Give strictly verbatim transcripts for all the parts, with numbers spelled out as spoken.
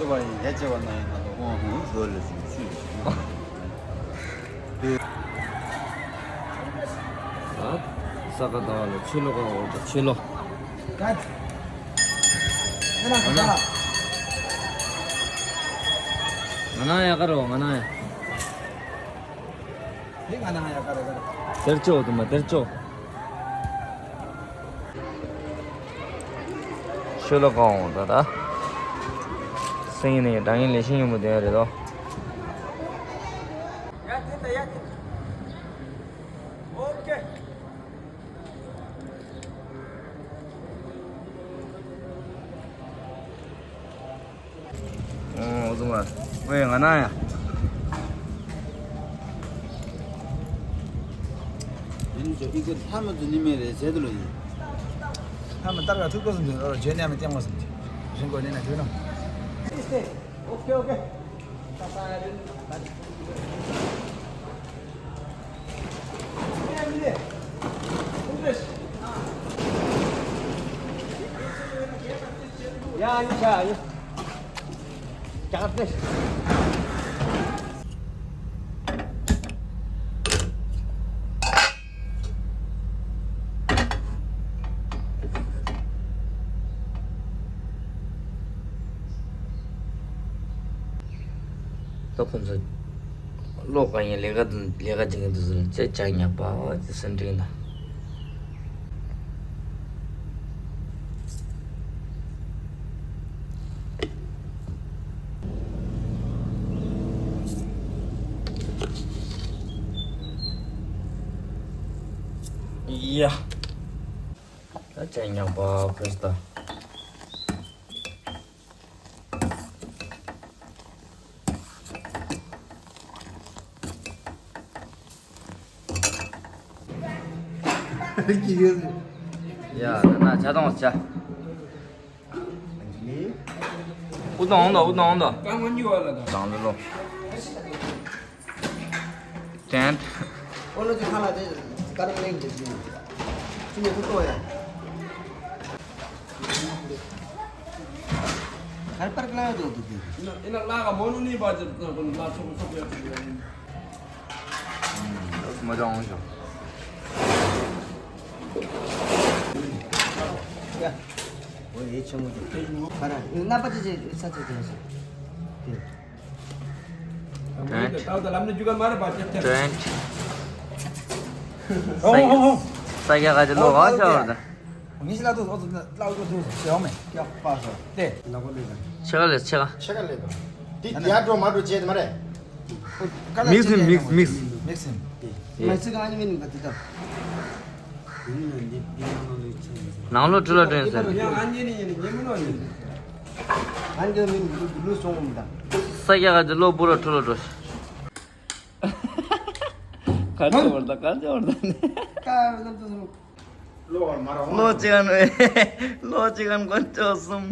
བ་ཡིན་ཡ་ཅེ་བ་ན་ཡིན་ན་ལོ་ཧོང་ཧོང་ཟོ་ལེ་ཟིན་ཆུ་ཡོད་ཨ། ས་ག་ཟླ་བ་ལ་ཆུ་ལོ་ག་འོ་ད་ཆུ་ལོ། ང་ན་ང་ན་ཡ་ག་རོ་ང་ན་ཡ། དེ་ང་ན་ཡ་ག་རེ་ག་རེ། དེར་ཅོ་དུ་མ་དེར་ཅོ། ཤོ་ལོ་ཀའོ་ད་ད། སེང་ནས་འདྲ་ངན་ལས་ཤིང་ཡོང་མི་དེ་རེད་དོ། ཡ་དེ་ད་ཡ་དེ། ཨོ་ཀེ། ཨོ་ཟུང་བ། ཝེ་ང་ན་ཡ། ཡིན་ཚོ་ཨི་ཀི་ལྷ་མ་ཚོ་ནི་མེ་རེ་ཟེ་དུ་ལོ་ཡིན། ལྷ་མ་ཏར་ག་ཐུག་པ་སུམ་ཅུ་རོ་ཇེ་ནེ་མེ་ཏེང་བ་སུམ་ཅུ། རིན་གོ་ནེ་ན་ཇུ་ནམ། ཨོ་ཀེ་ཨོ་ཀེ། ད་ཁོང་ཚོ་གློག་ག་ཡིན་ལས་ཀ་དང་ལས་ཀ་བྱེད་མཁན་དེ་ཚོ་ལ་ཅེ་ཅག་ཉག་པ་ཅེ་སེམས་ཁྲལ་ན། ཡ། ད་ཅེ་ཉག་པ་ཁོས་ད། ཡ། ན་ཆ་དང་ཆ། ཨུ་དང་ཨུ་དང་ཨུ་དང་། རང་ལོ་ལོ། ཏན། ཨོ་ལོ་ཅི་ཁ་ལ་དེ་ཀར་ལེན་དེ་ཅི་ནས་ཐུག་ཏོ་ཡ། ཁར་པར་ཀླ་ཡོད་དོ་དེ། ཨེ་ན་ལ་ག་མོ་ནུ་ནི་བ་ཅི་ན་ཀུན་ལ་ཆོག་ཆོག་ཡ་ཅི་ཡ་ཡིན། མ་ཅང་ཤོ། ཡ། ཨོ་ཡེ་ཆེ་མོ་དེ། ཁ་ར་ཡོད་ན་པ་ཅི་ཅི་ས་ཅི་ཅི་ཞིག་དེ། ཏྲེན། ད་ལམ་ནས་རྒྱུག་ག་མ་རེད་པ་ཅེ་ཅེ། ཏྲེན། ཧོ་ཧོ་ཧོ། ས་རྒྱ་ག་ཅི་ལོ་ག་ཆ་བར་ད། ངེས་ཤེས་ལ་དུ་ཨོ་ཙི་ལ་ཨོ་ཙི་ཟེར་ཡོང་མེད་ཀྱག་པ་སོ་ཏེ། ལ་གོ་ལེ་ད། ཆེ་ག་ལེ་ཆེ་ག་ཆེ་ག་ལེ་ད། དེ་དེ་ཡ་འགྲོ་མ་འགྲོ་བྱེད་དེ་མ་རེད། མིག་སིན་མིག་སིན་མིག་སིན། མིག་སིན། ཏེ། མ་སི་ག་ཨ་ནི་མིན་ག་དེ་ད། ནང་ལོ་ཁྲི་ལ་ཏྲེན་ཟེར། ཡ་ཨ་ནི་ནི་ནི་ནི་མི་ནོ་ནི། ཨ་ནི་མིན་ག་དེ་ལུ་སོང་མི་ད། ས་རྒྱ་ག་ཅི་ལོ་བུ་ར་ཁྲི་ལ་ཏྲོ། གར་ཅོ་བར་ད་གར་ཅོ་བར་ད་ནི། ཀ་ལ་དུ་སོང་། ལོ་བར་མ་ར་ལོ་ཅི་གན་ལོ་ཅི་གན་གོན་ཅོ་སུམ།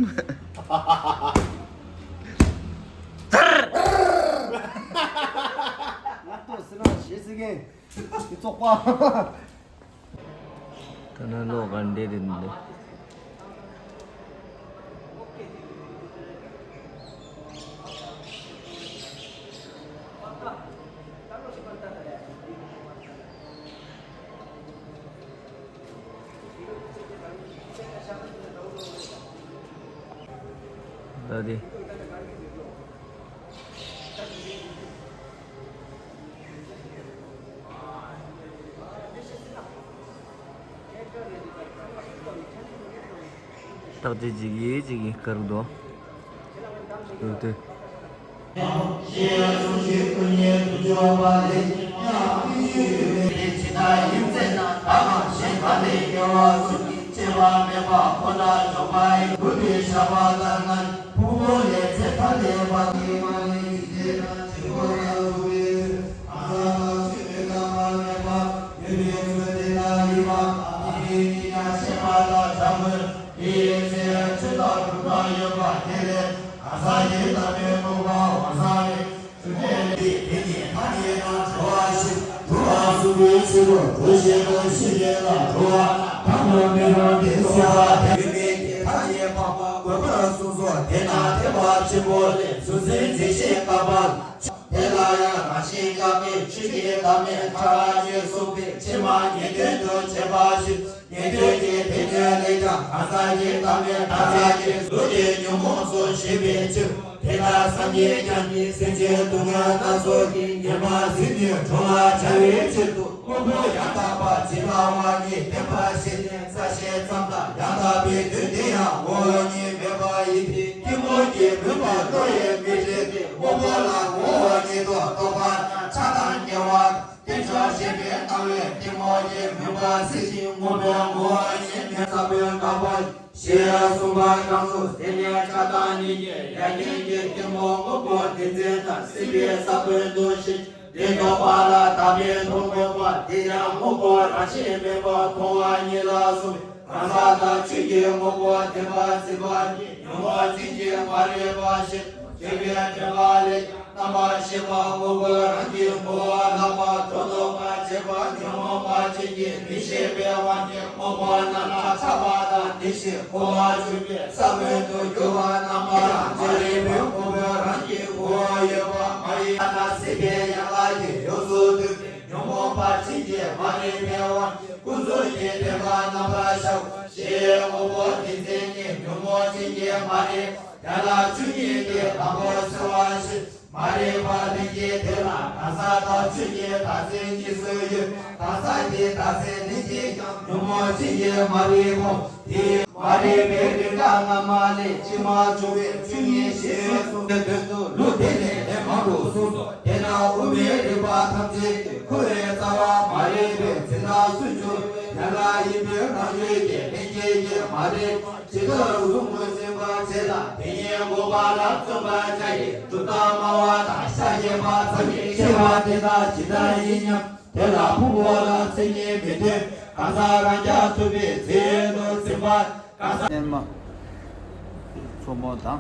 ང་ཏོ་སི་ལོ་ཞེ་སི་གེ་ཙོག་པ། ད་ནི་ལོ་གན་འདེ་རེད་འདེ། ད་དེ། ཐག་ཅིག་ཅིག་གིས་ཅིག་གིས་དཀར་འདུག་འདུག་སྟེ། དེ་ན་ཐེག་པ་ཆེན་པོ་ལས། གཟུང་འཛིན་འཛིན་ཞེན་བཀག་པ་ལ། དེ་ལ་ཡང་རང་བཞིན་བཀག་པའི་ཆོས་ཀྱི་བདག་མེད་ཕྲ་རགས་ཀྱིས་གསུངས་པའི་ཕྱི་མ་ངེས་དོན་དུ་བྱེད་པ་ཞིག་ངེས་དོན་གྱི་དེ་ཉིད་ལས་ཀྱང་གང་ཟག་གི་བདག་མེད་ཕྲ་རགས་ཀྱི་གཟུགས་ཀྱི་ཉོན་མོངས་སུ་ཞེན་པའི་ཕྱིར། དེ་ལྟར་སངས་རྒྱས་བསྐྱངས་ཀྱིས་སེམས་ཅན་སྡུག་བསྔལ་སྣ་ཚོགས་ཀྱིས་ཉེན་པར་ཟིན་ནས་གྲོལ་བར་བྱ་བའི་ཕྱིར་དུ། དངོས་པོ་ཡང་དག་པ་ཇི་ལྟ་བ་ཉིད་བདེན་པར་ཤེས་ནས་རྩ་ཤེ་ཙམ་དང་། ཡང་དག་པའི་དོན་དེ་ཡང་ངོ་བོ་ཉིད་མེད་པ་ཡིན་ཏེ། གཏི་མུག་གིས་མུན་པ་བློ་ཡིས་མི་འདྲེན་ཏེ། དངོས་པོ་ལ་ངོ་བོ་ཉིད་དུ་རྟོག་པ་དང་། ཆགས་སྡང་སྐྱེ་བ་དང་། རྟེན་འབྱུང་ཞེན་པའི་སྣང་བས་གཏི་མུག་གི་མུན་པ་སེལ་ཞིང་། དངོས་པོའི་ངོ་བོ་ཉིད་མེད་ས་བོན་བཀག་པ་ཞེས་གསུངས་པ་དང་། ཚུལ་དེ་ནས་ཆགས་སྡང་གཉིས་ཀྱི་ཡ་གྱལ་གྱི་གཏི་མུག་དངོས་པོ་བདེན་འཛིན་དང་སྲིད་པའི་ས་བོན་དུ་ཞེན། དེ་རྟོགས་པ་ལ་དག་པའི་མཐོང་དགོས་པ། དེ་ཡང་དངོས་པོ་རང་བཞིན་མེད་པར་མཐོང་བ་ཉིད་ལ་གསུངས་པས། གང་ཟག་དང་ཆོས་ཀྱི་དངོས་པོ་བདེན་པར་འཛིན་པ་ཉིད་ཉོན་མོངས་ཅན་གྱི་མ་རིག་པ་ཞེས་བརྗོད་པའི་འགྲེལ་པ་ལས། རྣམ་པར་ཤེས་པ་དངོས་པོ་རང་གི་ངོ་བོ་ལ་མ་གྲུབ་རྟོག་པར་བྱེད་པ་ཉོན་མོངས་པ་ཅན་གྱི་མིག་ཤེས་པའི་དབང་གིས་དངོས་པོ་རྣམས་ལ་ཆགས་པ་དང་བདེན་བཞིར་གོ་བར་གྱུར་པའི་ས་བོན་དུ་གྱུར་པ་རྣམ་པ་དང་། མ་རིག་པའི་དངོས་པོ་རང་གི་ངོ་བོ་ཡོད་པ་མ་ཡིན་པ་དང་། སྲིད་པའི་ཡན་ལག་གིས་ཡོངས་སུ་བསྡུས་པའི་ཉོན་མོངས་པ་ཅན་གྱི་མ་རིག་པའི་དབང་གིས་ཀུན་རྫོབ་ཀྱི་བདེན་པ་རྣམ་པར་ཤར་བ་ཞེས། དངོས་པོ་བདེན་འཛིན་ཉིད་ཉོན་མོངས་ཅན་གྱི་མ་རིག་ཡན་ལག་བཅུ་གཉིས་ཀྱི་དང་པོར་འཚོ་བ་ཞིག་མ་རིག་པ་ལྷན་སྐྱེས་དེ་ལ་གང་ཟག་དང་ཆོས་ཀྱི་བདག་འཛིན་གཉིས་སུ་ཡོད། གང་ཟག་གི་བདག་འཛིན་ལྷན་སྐྱེས་ཀྱང་ཉོན་མོངས་ཅན་གྱི་མ་རིག་གོ། དེ་མ་རིག་པའི་རིགས་འདྲ་སྔ་མ་ལས་ཕྱི་མ་འབྱུང་བའི་བཅུ་གཉིས་ཞེས་གསུངས་པའི་དོན་དུ་ལུགས་དེ་ལས་ལན་མང་དུ་གསུངས་སོ། དེས་ན་དབུ་མའི་རིགས་པ་ཐམས་ཅད་ཀྱིས་ཁོ་བོའི་རྩ་བ་མ་རིག་པའི་འཛིན་སྟངས་སུ་གྱུར་ཡན་ལག་ཡིན་པའི་ངང་ཚུལ་གྱིས་ལྷན་སྐྱེས་ཀྱི་མ་རིག་ཇི་ལྟར་གཟུགས་ངོས་འཛིན་པར་བྱེད་ལ། དེ་ཉིད་འགོག་པ་ལ་བརྩོན་པར་བྱ་ཡི། གྲུབ་མཐའ་སྨྲ་བ་དང་ཤཱཀྱ་པ་ཚང་གིས་ཤེས་པ་དེ་དག་ཇི་ལྟར་ཡིན་སྙམ། དེ་ལ་ཕུང་པོ་དང་མཚན་ཉིད་མི་མཐུན། གང་ཟག་རང་རྐྱ་ཐུབ་པའི་རྫས་ཡོད་དུ་འཛིན་པ། གང་ཟག་གཉེར་མ་མཚོ་མོ་དང་།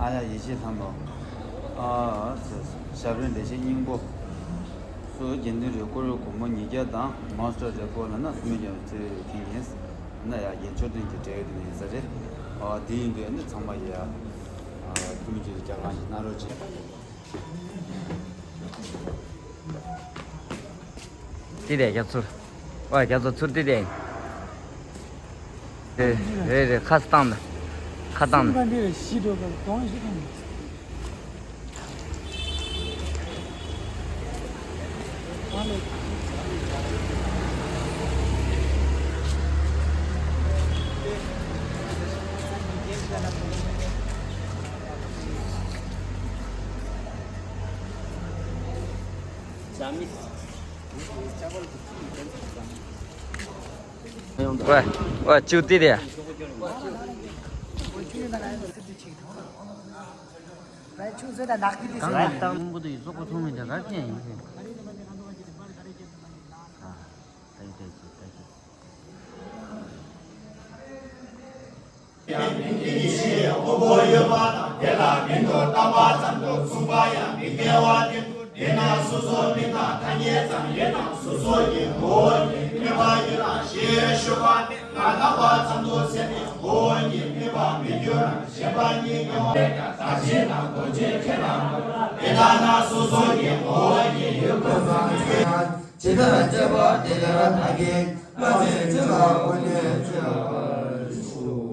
ཨ་ཡ་ཡེ་ཤེས་ལྷ་མོ། ཨ་ཟེར། ཞབས་རིམ་བདེ་གཤེགས་སྙིང་པོ། སུ་དགེ་འདུན་རེ་སྐོར་སྒོར་མོ་ཉིས་བརྒྱ་དང་མོན་སི་ཊར་རེ་སྐོར་ལ་ན་སུ་མི་ཡང་ཚེ་ཁེངས་ཡིན། ན་ཡ་རྒན་མཆོག་སྟོན་གྱི་འབྲས་དེ་ནས་ཡིན་ས་རེད། ཨ་དེ་ཡིན་དུས་ནི་ཚང་མ་ཡ། ཨ་ཐུ་མི་ཅི་རྒྱ་གང་ཞིག་གནང་རོགས་བྱེད། དེ་དེ་རྒྱ་ཚུར། ཨོ་རྒྱ་ཚུར་ཚུར་དེ་དེ། རེད་རེད་རེད། ཁ་བཏང་མེད། ཁ་བཏང་མེད། སེམས་པ་འདི་ལ་ཤི་འགྲོ་གི་གདོང་ཤི་གང་། ཝེ་ཝེ་ཅུ་ཏི་རེ། གང་ལ་བཏང་གོ་དུ་ཡི་སོག་པོ་ཐོང་མི་འདྲ་ག་ཁྱེད་ཡིན་ཟེར། ཨ་ད་ཡི་ད་ཡི་ད་ཡི། དེ་ཉིད་ཤེས་དངོས་པོ་ཡོད་པ་དང་། དེ་ལ་མིང་དུ་བཏགས་པ་ཙམ་དུ་མཚུངས་པ་ཡང་མི་འགལ་བར་བསྟན་ཏོ། དེས་ན་སོ་སོའི་མིང་དང་ཐ་སྙད་ཙམ་ཡིན་ན་སོ་སོ་ཡི་ངོ་བོ་ཉིད་མེད་པ་ཡིན་ལ་ཞེས་ཞུ་བ་སྟེ། ང་རྟག་པ་ཙམ་དུ་ཟད་ནས་ངོ་བོ་ཉིད་མེད་པར་མི་འགྱུར་རམ། ཞེན་པ་ཉིད་ཉོན་མོངས་པའི་བདག་བྱེད་ན་གོ་ཆེ་ཁེ་རང་། དེ་ལྟ་ན་སོ་སོ་ཡི་ངོ་བོ་ཉིད་ཡོད་དགུ་ཙམ་ཡོད། ཇི་ལྟར་དཔྱད་པ་དེ་ལྟར་བདག་གིས་སློབ་མའི་ཆོས་ལ་གོ་ནས་དཔྱད་པར་ཞུ།